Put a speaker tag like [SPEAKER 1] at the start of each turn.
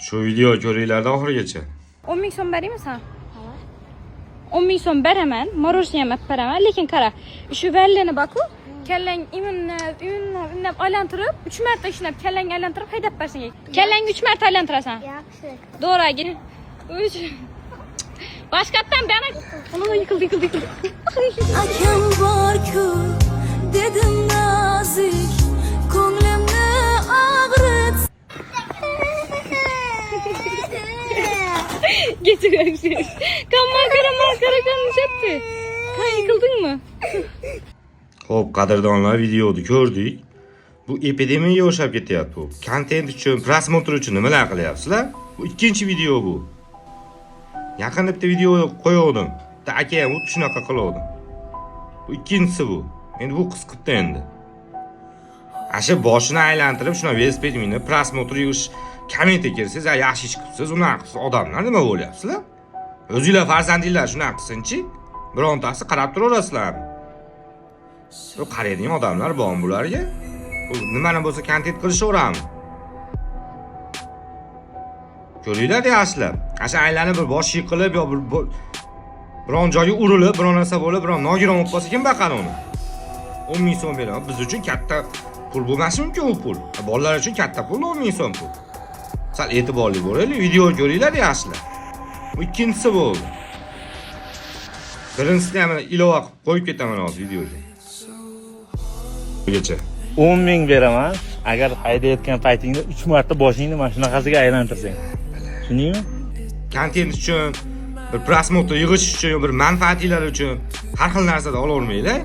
[SPEAKER 1] Shu video ko'ringlarda oxirigacha.
[SPEAKER 2] 10 ming so'm beraymi san? 10 ming so'm beraman, мороженое ham olib beraman, lekin qara, shu vallini baku, kallang imnab, imnab, imnab aylantirib, 3 marta ishlab kallangni aylantirib haydab bersang. Kallangni 3 marta aylantirasan.
[SPEAKER 3] Yaxshi.
[SPEAKER 2] To'g'ri, 3. Boshqatdan bana. Ona yiqildi, yiqildi, yiqildi.
[SPEAKER 4] Akam bor-ku dedim nozik ko'nglimni og'rit.
[SPEAKER 2] Getir. Kan makara makara konuşattı. Kan yıkıldın mı?
[SPEAKER 1] Xo'p, qadrdonlar, videoni ko'rdik. Bu epidemiyaga o'xshab ketyapti bu. Kontent uchun, просмотр uchun nimalar qilyapsizlar? Bu ikkinchi video bu. Yaqinda bitta video qo'yuvdim. Bitta aka ham xuddi shunaqa qiluvdi. Bu ikkinchisi bu. Endi bu qiz qilibdi endi. Asha boshini aylantirib, shuna velosiped minib, просмотр yig'ish, kommentga kirsangiz, "A, yaxshi ish qilibsiz, unaqa qilibsiz." Odamlar nima bo'lyapsizlar? O'zinglar farzandinglar shunaqa qilsinchi, birontasi qarab turaverasizlarmi? Bu qaraydigan odamlar bormi bularga? Bu nimani bo'lsa kontent qilishaverami? Ko'ringlar yaxshilab. Asha aylanib bir bosh yiqilib yo bir biron joyga urilib, biron narsa bo'lib, biron nogiron bo'lib qolsa kim boqadi uni? 10 ming so'm beraman. Biz uchun katta pul bo'lmashi mumkin u pul. Bolalar uchun katta pul 10 ming so'm pul. Sal e'tiborli bo'laylik, video ko'ringlar yaxshilab. Bu ikkinchisi bo'ldi. Birinchisini ham ilova qilib qo'yib ketaman hozir videoga. Gacha.
[SPEAKER 5] 10 ming beraman agar haydayotgan paytingda 3 marta boshingni mana shunaqasiga aylantirsang, tushundingmi?
[SPEAKER 1] Kontent uchun, bir просмотр yig'ish uchun yo bir manfaatinglar uchun har xil narsada olavermanglar.